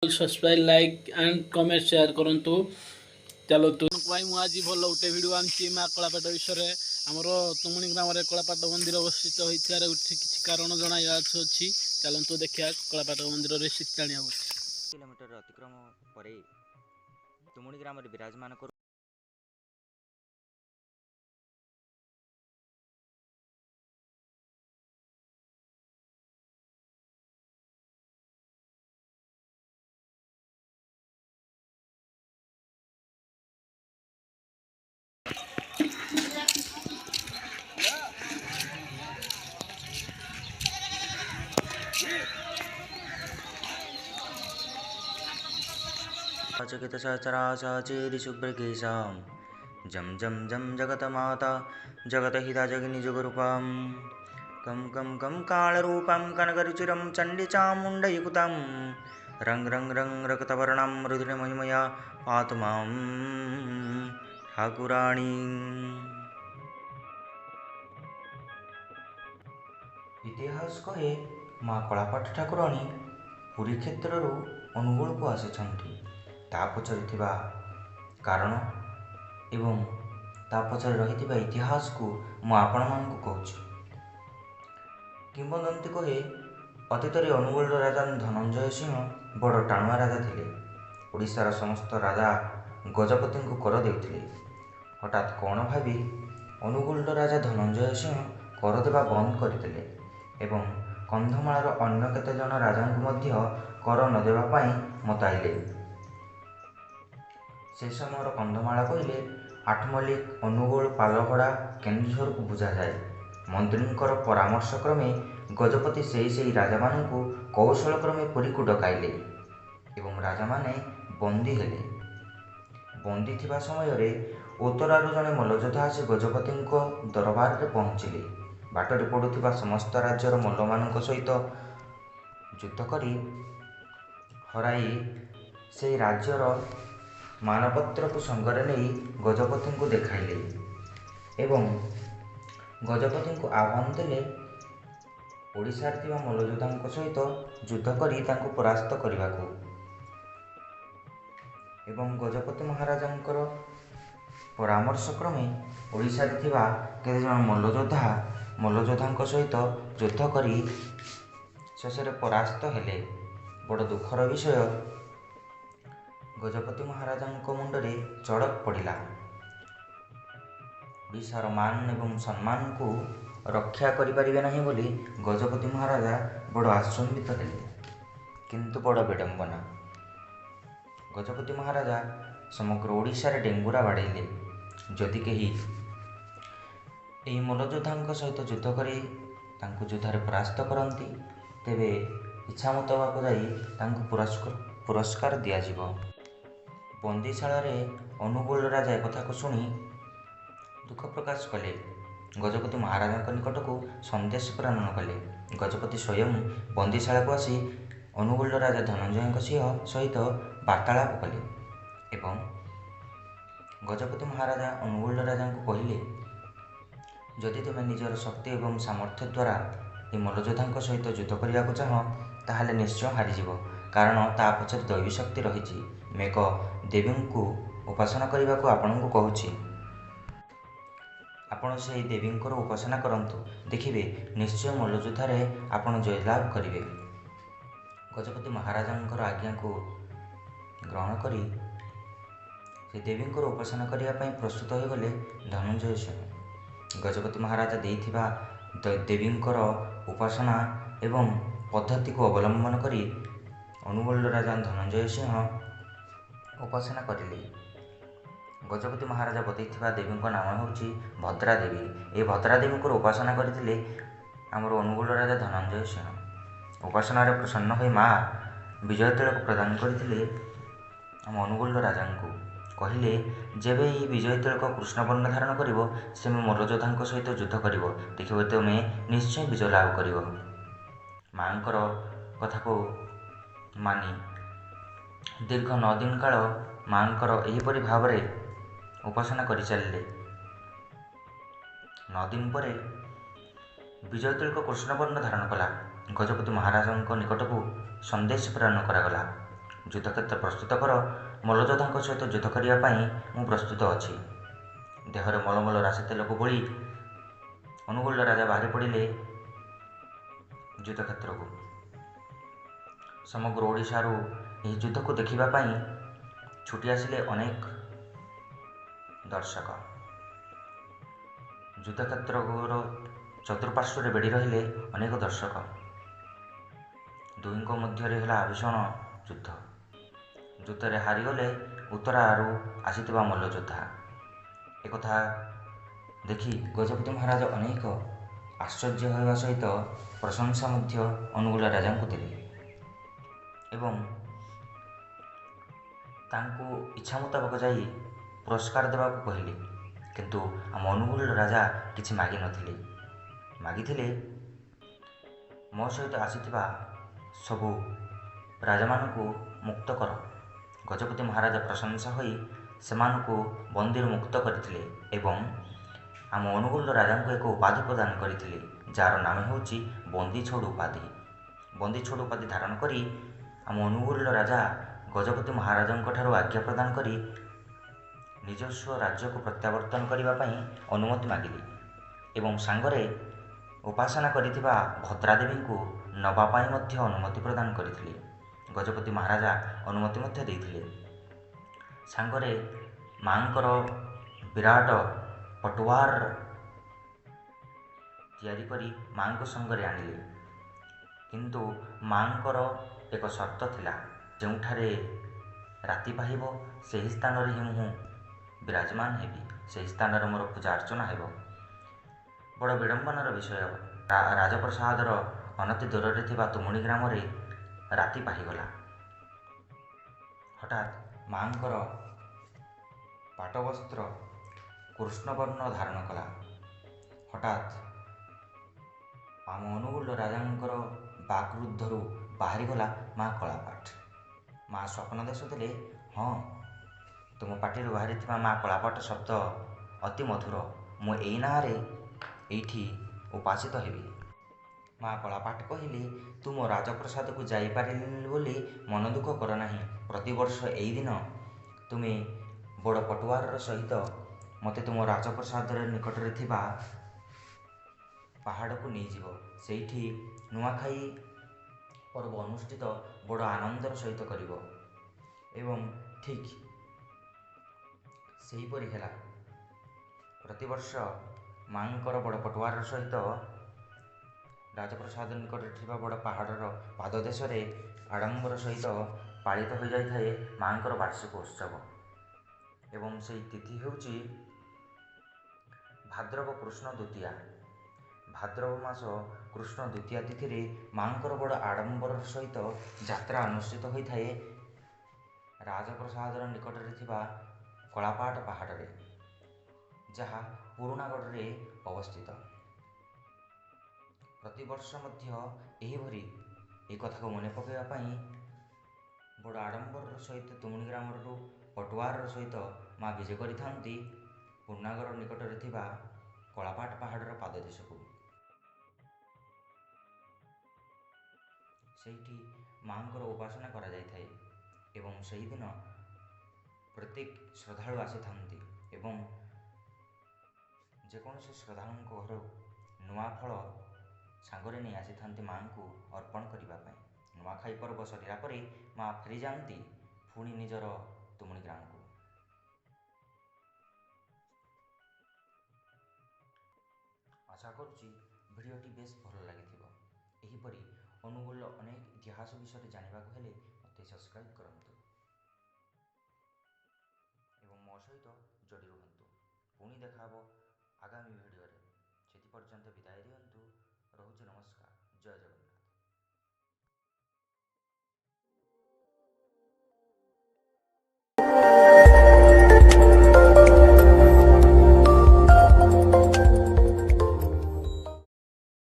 Subscribe, like and comment, share କରନ୍ତୁ। ଚାଲନ୍ତୁ ଭାଇ, ମୁଁ ଆଜି ଭଲ ଗୋଟେ ଭିଡ଼ିଓ ଆଣିଛି ମା କଳାପାଟ ବିଷୟରେ। ଆମର ତୁମୁଣି ଗ୍ରାମରେ କଳାପାଟ ମନ୍ଦିର ଅବସ୍ଥିତ ହୋଇଥିବାର ଗୋଟେ କିଛି କାରଣ ଜଣାଇବା ଅଛି। ଚାଲନ୍ତୁ ଦେଖିବା କଳାପାଟ ମନ୍ଦିରରେ ଜାଣିବାକୁ ଅଛି। କିଲୋମିଟର ଅତିକ୍ରମ ପରେ ତୁମୁଣି ଗ୍ରାମରେ ବିରାଜମାନ କରୁ चकित सचराचेरिशुभ्रकेशां जं जं जं जगतमाता जगतहिता जगनिजुगरूपां कं कं कं कालरूपां कनकरुचिरं चण्डीचामुण्डयुक्तं रं रं रं रक्तवर्णां रुधिरमहिमया पातु मां ଠାକୁରାଣୀ। ଇତିହାସ କହେ, ମା କଳାପାଟ ଠାକୁରାଣୀ ପୁରୀ କ୍ଷେତ୍ରରୁ ଅନୁଗୁଳକୁ ଆସିଛନ୍ତି। ତା ପଛରେ ଥିବା କାରଣ ଏବଂ ତା ପଛରେ ରହିଥିବା ଇତିହାସକୁ ମୁଁ ଆପଣମାନଙ୍କୁ କହୁଛି। କିମ୍ବଦନ୍ତୀ କହେ, ଅତୀତରେ ଅନୁଗୁଳର ରାଜା ଧନଞ୍ଜୟ ସିଂହ ବଡ଼ ଟାଣୁଆ ରାଜା ଥିଲେ। ଓଡ଼ିଶାର ସମସ୍ତ ରାଜା ଗଜପତିଙ୍କୁ କର ଦେଉଥିଲେ। ହଠାତ୍ କ'ଣ ଭାବି ଅନୁଗୁଳର ରାଜା ଧନଞ୍ଜୟ ସିଂହ କର ଦେବା ବନ୍ଦ କରିଦେଲେ ଏବଂ କନ୍ଧମାଳର ଅନ୍ୟ କେତେଜଣ ରାଜାଙ୍କୁ ମଧ୍ୟ କର ନ ଦେବା ପାଇଁ ମତାଇଲେ। ସେ ସମୟର କନ୍ଧମାଳ କହିଲେ ଆଠମଲ୍ଲିକ, ଅନୁଗୁଳ, ପାଲଲହଡ଼ା, କେନ୍ଦୁଝରକୁ ବୁଝାଯାଏ। ମନ୍ତ୍ରୀଙ୍କର ପରାମର୍ଶ କ୍ରମେ ଗଜପତି ସେହି ସେହି ରାଜାମାନଙ୍କୁ କୌଶଳ କ୍ରମେ ପୁରୀକୁ ଡକାଇଲେ ଏବଂ ରାଜାମାନେ ବନ୍ଦୀ ହେଲେ। ବନ୍ଦୀ ଥିବା ସମୟରେ ଉତ୍ତରାରୁ ଜଣେ ମଲ୍ଲଯୋଦ୍ଧା ଆସି ଗଜପତିଙ୍କ ଦରବାରରେ ପହଞ୍ଚିଲେ। ବାଟରେ ପଡ଼ୁଥିବା ସମସ୍ତ ରାଜ୍ୟର ମଲ୍ଲମାନଙ୍କ ସହିତ ଯୁଦ୍ଧ କରି ହରାଇ ସେହି ରାଜ୍ୟର ମାନପତ୍ରକୁ ସଙ୍ଗରେ ନେଇ ଗଜପତିଙ୍କୁ ଦେଖାଇଲେ ଏବଂ ଗଜପତିଙ୍କୁ ଆହ୍ୱାନ ଦେଲେ ଓଡ଼ିଶାରେ ଥିବା ମଲ୍ଲଯୋଦ୍ଧାଙ୍କ ସହିତ ଯୁଦ୍ଧ କରି ତାଙ୍କୁ ପରାସ୍ତ କରିବାକୁ। ଏବଂ ଗଜପତି ମହାରାଜାଙ୍କର ପରାମର୍ଶ କ୍ରମେ ଓଡ଼ିଶାରେ ଥିବା କେତେଜଣ ମଲ୍ଲଯୋଦ୍ଧା ମଲ୍ଲଯୋଦ୍ଧାଙ୍କ ସହିତ ଯୁଦ୍ଧ କରି ଶେଷରେ ପରାସ୍ତ ହେଲେ। ବଡ଼ ଦୁଃଖର ବିଷୟ, ଗଜପତି ମହାରାଜାଙ୍କ ମୁଣ୍ଡରେ ଚଡ଼କ ପଡ଼ିଲା। ଓଡ଼ିଶାର ମାନ ଏବଂ ସମ୍ମାନକୁ ରକ୍ଷା କରିପାରିବେ ନାହିଁ ବୋଲି ଗଜପତି ମହାରାଜା ବଡ଼ ଆଚମ୍ବିତ ହେଲେ। କିନ୍ତୁ ବଡ଼ ବିଡ଼ମ୍ବନା, ଗଜପତି ମହାରାଜା ସମଗ୍ର ଓଡ଼ିଶାରେ ଡେଙ୍ଗୁରା ବାଡ଼େଇଲେ, ଯଦି କେହି ଏହି ମଲ୍ଲଯୋଦ୍ଧାଙ୍କ ସହିତ ଯୁଦ୍ଧ କରି ତାଙ୍କୁ ଯୁଦ୍ଧରେ ପରାସ୍ତ କରନ୍ତି, ତେବେ ଇଚ୍ଛାମତବାକୁ ଯାଇ ତାଙ୍କୁ ପୁରସ୍କାର ଦିଆଯିବ। ବନ୍ଦିଶାଳାରେ ଅନୁଗୁଳ ରାଜା ଏକଥାକୁ ଶୁଣି ଦୁଃଖ ପ୍ରକାଶ କଲେ। ଗଜପତି ମହାରାଜାଙ୍କ ନିକଟକୁ ସନ୍ଦେଶ ପ୍ରେରଣ କଲେ। ଗଜପତି ସ୍ୱୟଂ ବନ୍ଦିଶାଳାକୁ ଆସି ଅନୁଗୁଳର ରାଜା ଧନଞ୍ଜୟଙ୍କ ସିଂହ ସହିତ ବାର୍ତ୍ତାଳାପ କଲେ ଏବଂ ଗଜପତି ମହାରାଜା ଅନୁଗୁଳର ରାଜାଙ୍କୁ କହିଲେ, ଯଦି ତୁମେ ନିଜର ଶକ୍ତି ଏବଂ ସାମର୍ଥ୍ୟ ଦ୍ୱାରା ଏହି ମଲ୍ଲଯୋଦ୍ଧାଙ୍କ ସହିତ ଯୁଦ୍ଧ କରିବାକୁ ଚାହଁ, ତାହେଲେ ନିଶ୍ଚୟ ହାରିଯିବ, କାରଣ ତା ପଛରେ ଦୈବୀ ଶକ୍ତି ରହିଛି। ମୁଁ ଏକ ଦେବୀଙ୍କୁ ଉପାସନା କରିବାକୁ ଆପଣଙ୍କୁ କହୁଛି। ଆପଣ ସେହି ଦେବୀଙ୍କର ଉପାସନା କରନ୍ତୁ, ଦେଖିବେ ନିଶ୍ଚୟ ମଲ୍ଲଯୋଦ୍ଧାରେ ଆପଣ ଜୟଲାଭ କରିବେ। ଗଜପତି ମହାରାଜାଙ୍କର ଆଜ୍ଞାକୁ ଗ୍ରହଣ କରି ସେ ଦେବୀଙ୍କର ଉପାସନା କରିବା ପାଇଁ ପ୍ରସ୍ତୁତ ହୋଇଗଲେ ଧନଞ୍ଜୟ ସିଂହ। ଗଜପତି ମହାରାଜା ଦେଇଥିବା ଦେବୀଙ୍କର ଉପାସନା ଏବଂ ପଦ୍ଧତିକୁ ଅବଲମ୍ବନ କରି ଅନୁଗୋଳର ରାଜା ଧନଞ୍ଜୟ ସିଂହ ଉପାସନା କରିଲେ। ଗଜପତି ମହାରାଜା ବତେଇଥିବା ଦେବୀଙ୍କ ନାମ ହେଉଛି ଭଦ୍ରା ଦେବୀ। ଏହି ଭଦ୍ରା ଦେବୀଙ୍କର ଉପାସନା କରିଥିଲେ ଆମର ଅନୁଗୋଳ ରାଜା ଧନଞ୍ଜୟ ସିଂହ। ଉପାସନାରେ ପ୍ରସନ୍ନ ହୋଇ ମା ବିଜୟ ତିଳକ ପ୍ରଦାନ କରିଥିଲେ ଆମ ଅନୁଗୋଳର ରାଜାଙ୍କୁ। କହିଲେ, ଯେବେ ଏହି ବିଜୟ ତିଳକ କୃଷ୍ଣବର୍ଣ୍ଣ ଧାରଣ କରିବ, ସେ ମଲ୍ଲଯୋଦ୍ଧାଙ୍କ ସହିତ ଯୁଦ୍ଧ କରିବ, ଦେଖିବ ତୁମେ ନିଶ୍ଚୟ ବିଜୟ ଲାଭ କରିବ। ମାଙ୍କର କଥାକୁ ମାନି ଦୀର୍ଘ 9 ଦିନ କାଳ ମାଙ୍କର ଏହିପରି ଭାବରେ ଉପାସନା କରିଚାଲିଲେ। 9 ଦିନ ପରେ ବିଜୟ ତିଳକ କୃଷ୍ଣବର୍ଣ୍ଣ ଧାରଣ କଲା। ଗଜପତି ମହାରାଜଙ୍କ ନିକଟକୁ ସନ୍ଦେଶ ପ୍ରେରଣ କରାଗଲା। ଯୁଦ୍ଧକ୍ଷେତ୍ର ପ୍ରସ୍ତୁତ କର, ମଲ୍ଲଯୋଦ୍ଧାଙ୍କ ସହିତ ଯୁଦ୍ଧ କରିବା ପାଇଁ ମୁଁ ପ୍ରସ୍ତୁତ ଅଛି। ଦେହରେ ମଲମଲ ରାଶି ତେଲକୁ ବୋଳି ଅନୁଗୁଳର ରାଜା ବାହାରି ପଡ଼ିଲେ ଯୁଦ୍ଧକ୍ଷେତ୍ରକୁ। ସମଗ୍ର ଓଡ଼ିଶାରୁ ଏହି ଯୁଦ୍ଧକୁ ଦେଖିବା ପାଇଁ ଛୁଟି ଆସିଲେ ଅନେକ ଦର୍ଶକ। ଯୁଦ୍ଧକ୍ଷେତ୍ରର ଚତୁଃପାର୍ଶ୍ୱରେ ବେଢ଼ି ରହିଲେ ଅନେକ ଦର୍ଶକ। ଦୁହିଁଙ୍କ ମଧ୍ୟରେ ହେଲା ଭୀଷଣ ଯୁଦ୍ଧ। ଯୁଦ୍ଧରେ ହାରିଗଲେ ଉତ୍ତରାରୁ ଆସିଥିବା ମଲ୍ଲଯୋଦ୍ଧା। ଏକଥା ଦେଖି ଗଜପତି ମହାରାଜ ଅନେକ ଆଶ୍ଚର୍ଯ୍ୟ ହେବା ସହିତ ପ୍ରଶଂସା ମଧ୍ୟ ଅନୁଗୁଳ ରାଜାଙ୍କୁ ଦେଲେ ଏବଂ ତାଙ୍କୁ ଇଚ୍ଛା ମୁତାବକ ଯାଇ ପୁରସ୍କାର ଦେବାକୁ କହିଲେ। କିନ୍ତୁ ଆମ ଅନୁଗୁଳର ରାଜା କିଛି ମାଗିନଥିଲେ। ମାଗିଥିଲେ, ମୋ ସହିତ ଆସିଥିବା ସବୁ ରାଜାମାନଙ୍କୁ ମୁକ୍ତ କର। ଗଜପତି ମହାରାଜା ପ୍ରଶଂସା ହୋଇ ସେମାନଙ୍କୁ ବନ୍ଦୀରୁ ମୁକ୍ତ କରିଥିଲେ ଏବଂ ଆମ ଅନୁଗୁଳର ରାଜାଙ୍କୁ ଏକ ଉପାଧି ପ୍ରଦାନ କରିଥିଲେ, ଯାହାର ନାମ ହେଉଛି ବନ୍ଦୀଛୋଡ଼ ଉପାଧି। ବନ୍ଦୀଛୋଡ଼ ଉପାଧି ଧାରଣ କରି ଆମ ଅନୁଗୁଳର ରାଜା ଗଜପତି ମହାରାଜଙ୍କ ଠାରୁ ଆଜ୍ଞା ପ୍ରଦାନ କରି ନିଜସ୍ୱ ରାଜ୍ୟକୁ ପ୍ରତ୍ୟାବର୍ତ୍ତନ କରିବା ପାଇଁ ଅନୁମତି ମାଗିଲେ ଏବଂ ସାଙ୍ଗରେ ଉପାସନା କରିଥିବା ଭଦ୍ରାଦେବୀଙ୍କୁ ନେବା ପାଇଁ ମଧ୍ୟ ଅନୁମତି ପ୍ରଦାନ କରିଥିଲେ। ଗଜପତି ମହାରାଜା ଅନୁମତି ମଧ୍ୟ ଦେଇଥିଲେ। ସାଙ୍ଗରେ ମାଆଙ୍କର ବିରାଟ ପଟୁଆର ତିଆରି କରି ମାଆଙ୍କୁ ସଙ୍ଗରେ ଆଣିଲେ। କିନ୍ତୁ ମାଆଙ୍କର ଏକ ସର୍ତ୍ତ ଥିଲା, ଯେଉଁଠାରେ ରାତି ପାହିବ ସେହି ସ୍ଥାନରେ ହିଁ ମୁଁ ବିରାଜମାନ ହେବି, ସେହି ସ୍ଥାନରେ ମୋର ପୂଜା ଅର୍ଚ୍ଚନା ହେବ। ବଡ଼ ବିଡ଼ମ୍ବନାର ବିଷୟ, ରାଜପ୍ରସାଦର ଅନତି ଦୂରରେ ଥିବା ତୁମୁଣି ଗ୍ରାମରେ ରାତି ପାହିଗଲା। ହଠାତ୍ ମାଆଙ୍କର ପାଟବସ୍ତ୍ର କୃଷ୍ଣବର୍ଣ୍ଣ ଧାରଣ କଲା। ହଠାତ୍ ଆମ ଅନୁଗୁଳ ରାଜାଙ୍କର ବାକରୁଦ୍ଧରୁ ବାହାରିଗଲା ମା କଳାପାଟ। ମା ସ୍ୱପ୍ନାଦେଶ ଦେଲେ, ହଁ, ତୁମ ପାଟିରୁ ବାହାରିଥିବା ମା କଳାପାଟ ଶବ୍ଦ ଅତି ମଧୁର, ମୁଁ ଏଇ ନାଁରେ ଏଇଠି ଉପାସିତ ହେବି। ମା କଳାପାଟ କହିଲେ, ତୁ ମୋ ରାଜପ୍ରସାଦକୁ ଯାଇପାରିଲିନି ବୋଲି ମନ ଦୁଃଖ କର ନାହିଁ। ପ୍ରତିବର୍ଷ ଏଇ ଦିନ ତୁମେ ବଡ଼ ପଟୁଆରର ସହିତ ମୋତେ ତୁମ ରାଜପ୍ରସାଦର ନିକଟରେ ଥିବା ପାହାଡ଼କୁ ନେଇଯିବ। ସେଇଠି ନୂଆଖାଇ ପର୍ବ ଅନୁଷ୍ଠିତ ବଡ଼ ଆନନ୍ଦର ସହିତ କରିବ। ଏବଂ ଠିକ୍ ସେହିପରି ହେଲା। ପ୍ରତିବର୍ଷ ମାଆଙ୍କର ବଡ଼ ପଟୁଆରର ସହିତ ରାଜପ୍ରସାଦ ନିକଟରେ ଥିବା ବଡ଼ ପାହାଡ଼ର ପାଦଦେଶରେ ଆଡ଼ମ୍ବର ସହିତ ପାଳିତ ହୋଇଯାଇଥାଏ ମାଆଙ୍କର ବାର୍ଷିକ ଉତ୍ସବ। ଏବଂ ସେଇ ତିଥି ହେଉଛି ଭାଦ୍ରବ କୃଷ୍ଣ ଦ୍ୱିତୀୟା। ଭାଦ୍ରବ ମାସ କୃଷ୍ଣ ଦ୍ୱିତୀୟା ତିଥିରେ ମାଆଙ୍କର ବଡ଼ ଆଡ଼ମ୍ବର ସହିତ ଯାତ୍ରା ଅନୁଷ୍ଠିତ ହୋଇଥାଏ ରାଜପ୍ରସାଦର ନିକଟରେ ଥିବା କଳାପାଟ ପାହାଡ଼ରେ, ଯାହା ପୁରୁଣାଗଡ଼ରେ ଅବସ୍ଥିତ। ପ୍ରତିବର୍ଷ ମଧ୍ୟ ଏହିପରି ଏ କଥାକୁ ମନେ ପକାଇବା ପାଇଁ ବଡ଼ ଆଡ଼ମ୍ବରର ସହିତ ତୁମୁଣି ଗ୍ରାମରୁ ପଟୁଆରର ସହିତ ମା ବିଜେ କରିଥାନ୍ତି ପୁରୁଣାଗଡ଼ ନିକଟରେ ଥିବା କଳାପାଟ ପାହାଡ଼ର ପାଦଦେଶକୁ। ସେଇଠି ମାଆଙ୍କର ଉପାସନା କରାଯାଇଥାଏ ଏବଂ ସେହିଦିନ ପ୍ରତ୍ୟେକ ଶ୍ରଦ୍ଧାଳୁ ଆସିଥାନ୍ତି ଏବଂ ଯେକୌଣସି ଶ୍ରଦ୍ଧାଳୁଙ୍କ ଘରୁ ନୂଆ ଫଳ ସାଙ୍ଗରେ ନେଇ ଆସିଥାନ୍ତି ମାଆଙ୍କୁ ଅର୍ପଣ କରିବା ପାଇଁ। ନୂଆଖାଇ ପର୍ବ ସରିଲା ପରେ ମା ଫେରିଯାଆନ୍ତି ପୁଣି ନିଜର ତୁମୁଣି ଗ୍ରାମକୁ। ଆଶା କରୁଛି ଭିଡ଼ିଓଟି ବେଶ ଭଲ ଲାଗିଥିବ। ଏହିପରି ଅନୁଗୁଳର ଅନେକ ଇତିହାସ ବିଷୟରେ ଜାଣିବାକୁ ହେଲେ ମୋତେ ସବସ୍କ୍ରାଇବ୍ କରନ୍ତୁ ଏବଂ ମୋ ସହିତ ଯୋଡ଼ି ରୁହନ୍ତୁ। ପୁଣି ଦେଖା ହେବ ଆଗାମୀ ଭିଡ଼ିଓରେ। ସେଥିପର୍ଯ୍ୟନ୍ତ ବିଦାୟ।